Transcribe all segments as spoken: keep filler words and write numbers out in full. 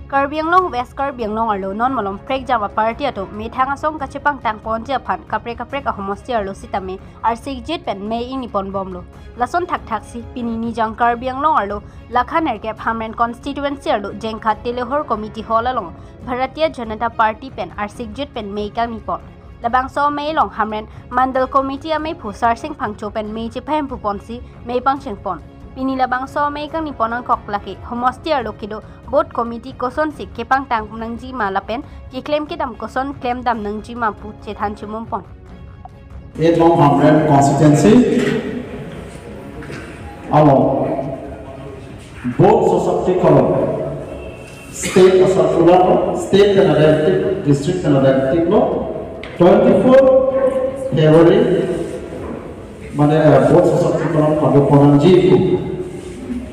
Karbi Anglong, West Karbi Anglong arlo non malom prekjam a-party atum methang asong kachepangtang ponji aphan kaprek kaprek ahomosti arlo sitame arsikjit pen mei ingni ponbomlo. Lason thakthaksi pini Nijang Karbi Anglong arlo lakha nerkep Hamren constituency arlo Jengkha Telehor Committee Hall along Bharatiya Janata Party pen arsikjit pen mei kangni pon. Labangso amei along Hamren Mandal Committee ameiphu Sarsing Phangcho pen mei chepahemphu ponsi mei pangcheng pon. Pini labangso amei kangni pon angkok lake homosti arlo kedo booth committee kosonsi kepangtang nangji ma lapen keklem kedam koson klemdam nangji ma pu chethan chimum pon. Eight Long Hamren constituency along booth sosakti kolom state asal pulang state pen adaptive district pen adaptive lo twenty four February mane booth sosakti kolom padu ponangji pu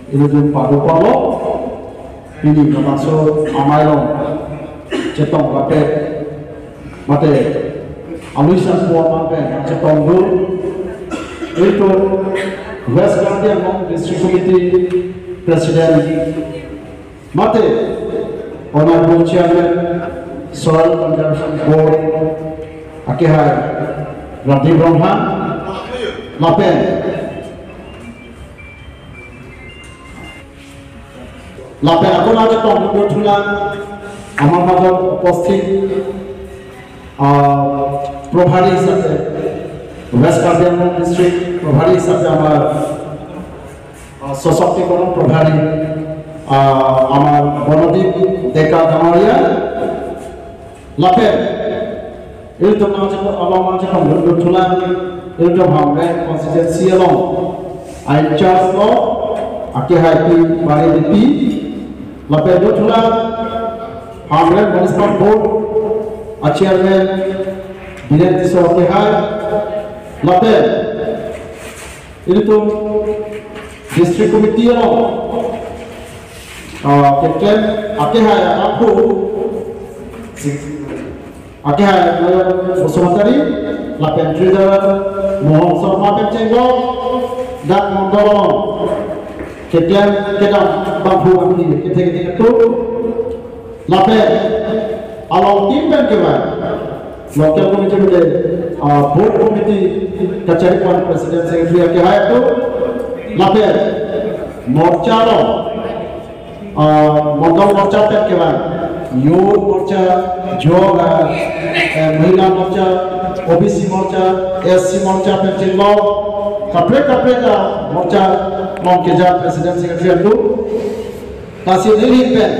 ilitum padu ponlo. Pini labangso amei along chetong lapen mate aluisan puan pen chetong dun itu West Karbi Anglong District Committee President mate Honorable Chairman Soil Conservation Board akehai Rajiv Ronghang lapen lapen ako nangchetong dun thulang amar majot উপস্থিত আহ, প্রভারী হিসাবে West Karbi Anglong District প্রভারী হিসাবে আমার আহ, সশক্তিকরণ প্রভারী আহ, আমার বনদীপ ডেকা ডাঙরিয়া লাপে ilitum nangchetong along nangchetong dun thulang ilitum Hamren constituency along in charge lo akehai pi bari dipi lapen dun thulang Hamren Municipal Board a Chairman Biren Tisso akehai lapen ilitum District Committee along ah, keklem akehai aphu akehai Noyon Basumatary lapen Treasurer Mohon Sharma pen chenglok dak mondol along keklem kedam bangphu bangphi kethe kethe ketu lapen along team pen kevang local committee mate ah, board committee kachari pon president secretary akehai atum lapen morcha along ah, mondol morcha pen kevang youth morcha jo ah, eh, mahila morcha O B C morcha S C morcha pen chenglok kaprek kaprek ah, morcha along keja president secretary atum lasi neli pen